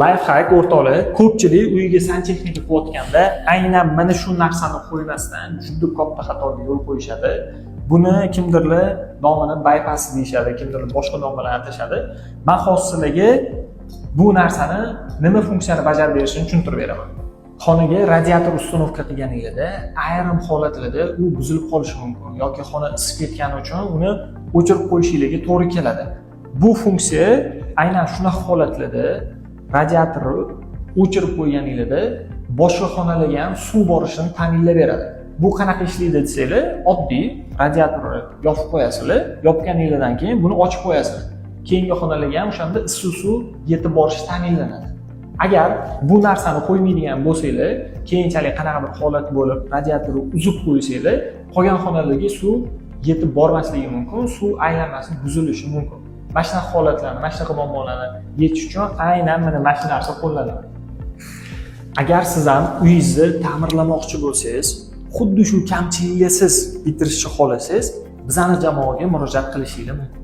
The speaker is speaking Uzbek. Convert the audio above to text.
Лайфхак, o'rtoqlar, ko'pchilik uyiga santexnika qilayotganda aynan mana shu narsani qo'ymasdan juda katta xatoga yo'l qo'yishadi. Buni kimdirlar nomini bypass deyishadi, kimdirlar boshqa nom bilan atashadi. Man hozir sizlarga bu narsani nima funksiyani bajarib berishini tushuntirib beraman. Xonaga radiator установка qilganingizda ayrim holatlarda u buzilib qolishi mumkin yoki xona isib ketgani uchun uni o'chirib qo'yishinglarga to'g'ri keladi. Bu funksiya aynan shunaqa holatlarda radiatorni o'chirib qo'yganinglarda boshqa xonalarga ham suv borishini ta'minlab beradi. Bu qanaqa ishlaydi desanglar, oddiy radiatorni yopib qo'yasizlar, yopganinglardan keyin buni ochib qo'yasizlar. Keyingi xonalarga ham o'shanda issiq suv yetib borishi ta'minlanadi. Agar bu narsani qo'ymaydigan bo'lsanglar, keyinchalik qanaqa bir holat bo'lib, radiatorni uzib qo'ysanglar, qolgan xonalarga suv yetib bormasligi mumkin, suv aylanmasi buzilishi mumkin. Mana shunaqa holatlarni, mana shunaqa muammolarni yechish uchun aynan mana shu narsa qo'llaniladi. Agar siz ham uyingizni ta'mirlamoqchi bo'lsangiz, xuddi shu kamchiliksiz bitirishni xohlasangiz, bizani jamoaga murojaat qilishingiz mumkin.